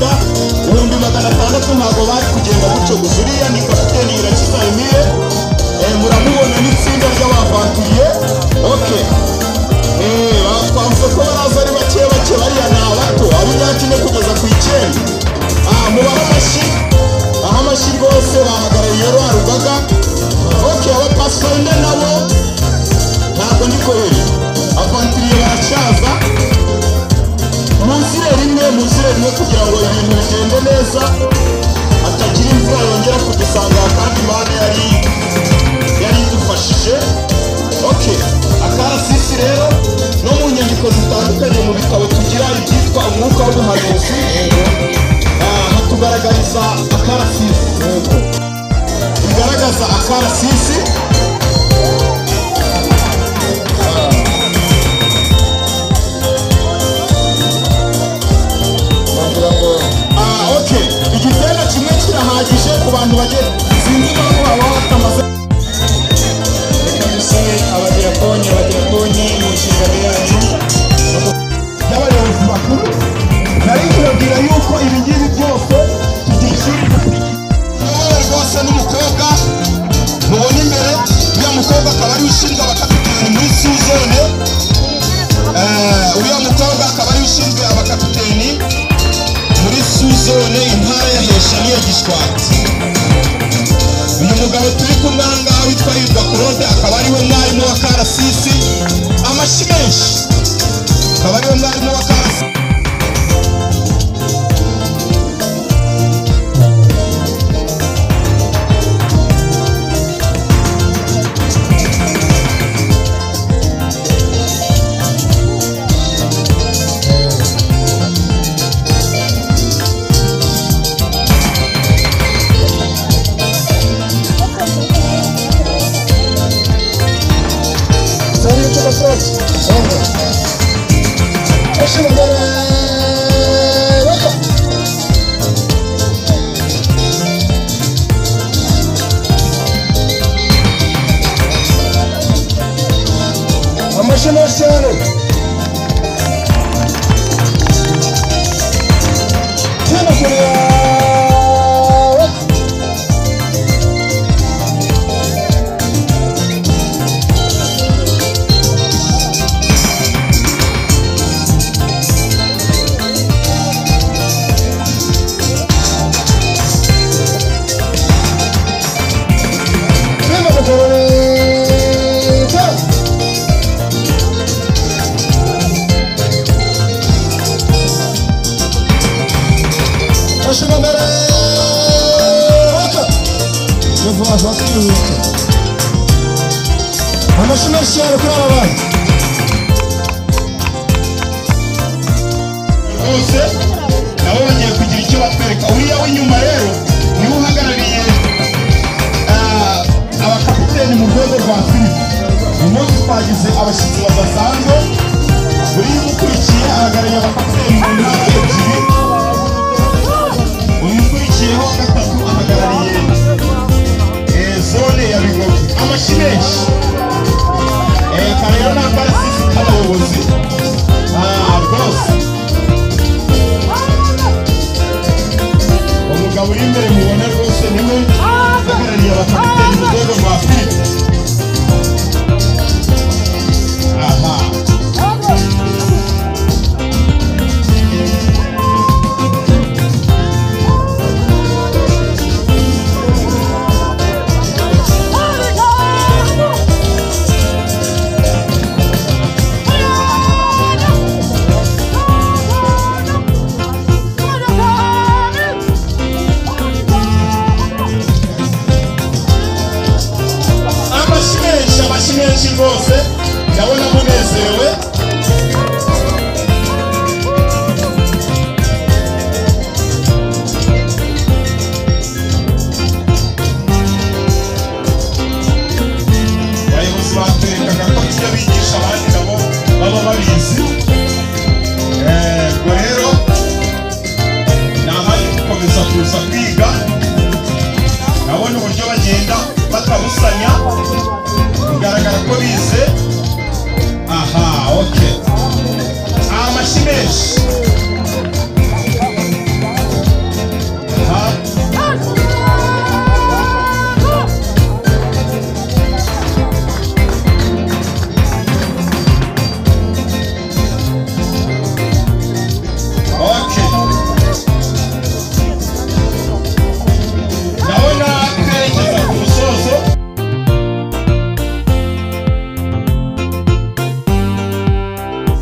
Rwanda 600,000 ntabwo bari kugenda gutyo gusa. Uriya ni kapiteni Irakiza Emile, muramubona n'itsinda ry'abavanturiye. Okay, twavuze ko baraza ari bake bake, bariya ni abato ab'imyaka 4 kugeza ku 9. Mubahe amashyi, aho amashyi rwose bahagarariye rwa rugaga. Okay, abapasifayinde nabo ntabwo ndi koheri, avanturiye baracyaza. Muzire rimwe kugira ngo ibintu bigende neza, hatagira imvura yongera kudusanga kandi Imana yari idufashije. Okay, akarasisi rero no mu nyandiko zitandukanye mu bitabo tugira ibyitwa umwuka w'ubuhanuzi, hatugaragariza akarasisi, bigaragaza akarasisi. Okay, igitanda kimwe kirahagije ku bantu bagiye, sinzi impamvu baba batamaze. Reka dusabe abadiyakoni mu nshingano yanyu y'abayobozi bakuru. Nari kubabwira yuko ibi ngibi byose tugira ishuri rwose n'umukobwa mubona imbere. Uriya mukobwa akaba ari ushinzwe abakapiteni muri suzone. Uriya mukobwa akaba ari ushinzwe abakapiteni muri suzone intara ya Hesha n'iya Gishwati. Uyu mugabo turi kumwe aha ngaha witwa Hirwa Claude akaba ariwe mwarimu wa karasisi. Amashyi menshi, akaba ariwe mwarimu wa karasisi. Rwose nabo bagiye kugira icyo batwereka. Uriya w'inyuma rero niwe uhagarariye abakapiteni mu rwego rwa Afurika. Uyu munsi twagize abashyitsi badasanzwe. Uriya umukurikiye ahagarariye abakapiteni mu ntara 2. Uyu ukurikiyeho gatatu ahagarariye zone ya Bigogwe. Amashyi menshi. Rero ni akarasisi k'abayobozi rwose. Umugabo uri imbere mubona rwose niwe uhagarariye abakapiteni mu rwego rwa Afurika. Aha.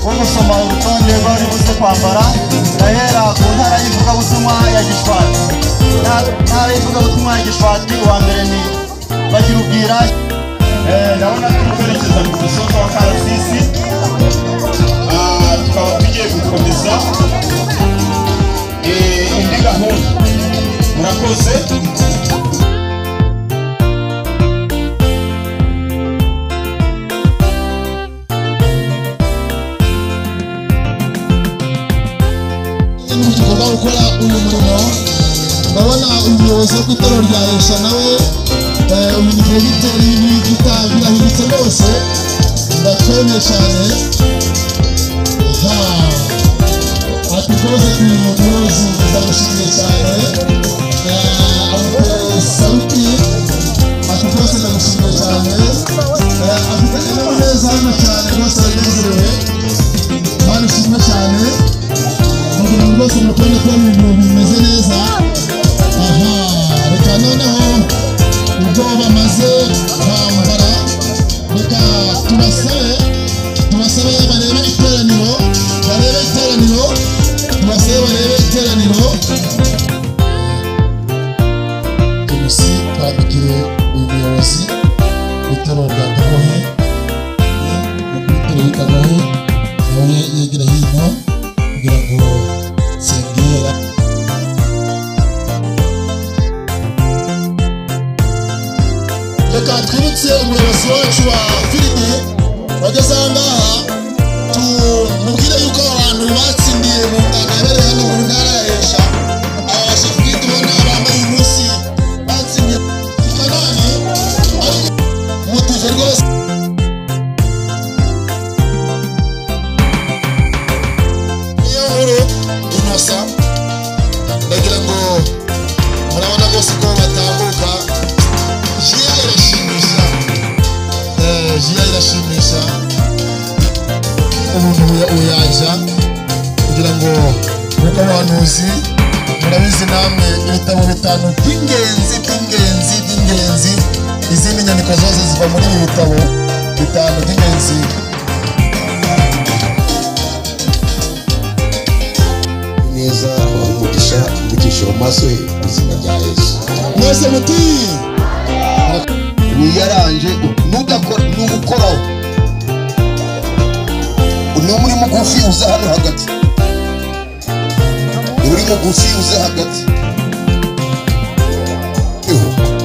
wo gusoma urutonde rw'abari buze kwambara. Ndahera ku ntara y'ivugabutumwa ya Gishwati. Ntara y'ivugabutumwa ya Gishwati, uwa mbere ni Bagirubwira. Ndabona turi kwerekeza ku musozi wa Karasisi, tukaba tugiye gukomeza indi gahunda. Murakoze. Tugomba gukora uyu murimo. Ndabona umuyobozi w'itorero rya Esha nawe, uyu ni diregiteri birahindutse rwose, ndakwemeye cyane. Ati rwose umuyobozi ndamushimiye cyane, saluti, ati rwose ndamushimiye cyane, afite akanyamuneza hano cyane rwose, aranezerewe. Mana ishimwe cyane, kugira ngo rwose mukubone ko ibintu bimeze neza. Aha, reka noneho ubwo bamaze kwambara, reka tubasabe barebe iteraniro, barebe iteraniro, tubasabe barebe iteraniro. Tumusi twandikire uyu muyobozi w'itorero rya Kagohe, w'itorero Kagohe, nawe yegera hino kugira ngo sengera. Reka twibutse umuyobozi wacu wa Filime wageze aha ngaha, tumubwire yuko abantu batsindiye mu ngano yabereye hano mu ntara ya Esha, abasha kwitubona bambaye uyu munsi batsindiye i Kanani, ariko mutije rwose. Niyo nkuru Innocent, ndagira ngo murabona rwose ko batambuka. Jiya irashimisha, jiya irashimisha, umuntu uyaja kugira ngo nkuko abahanuzi murabizi namwe, ibitabo bitanu by'ingenzi by'ingenzi by'ingenzi, izindi nyandiko zose ziva muri ibi bitabo bitanu by'ingenzi. Neza umugisha umugisha mu maso he mu izina rya Yesu. Mwese muti wiyaranje nudakora nugukoraho, ni muri mugufi uza hano hagati, ni muri mugufi uza hagati,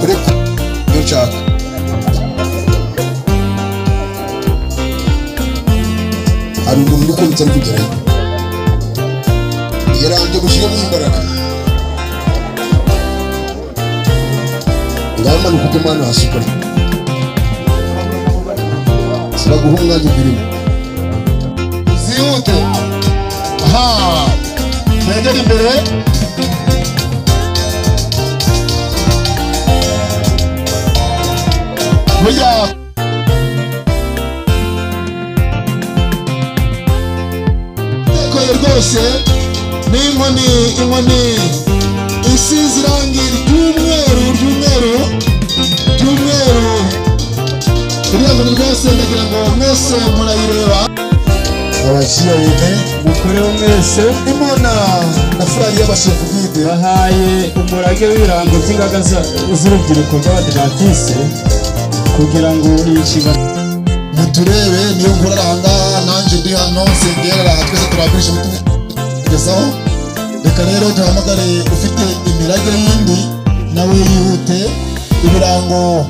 kureka iyo nshaka. Hari umuntu uri kumva ari kugerayo, yaranje gushyiramo imbaraga. Ngaho manuka ujye hano hasi ukore, baguha umwanya ugirimo zihute. Aha, twegere imbere. Burya tekoye rwose n'inkoni, inkoni isize irangi ry'umweru ry'umweru ry'umweru, iriya nkoni rwose ndagira ngo mwese murayireba. Abajiya bene mukoreho mwese imana na furari y'abashefu guide bahaye umurage w'ibirango by'ingaga z'urubyiruko rw'Abadivantisite kugira ngo iyi nshingano muturebe. Niyo nkuru aha ngaha, nanjye ndi hano nsengera aha, twese turagurisha ubutumwa. Reka rero duhamagare ufite imirage yindi nawe yihute. Ibirango,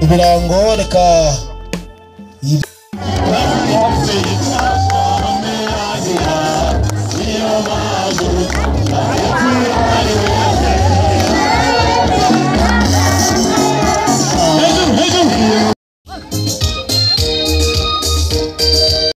ibirango reka.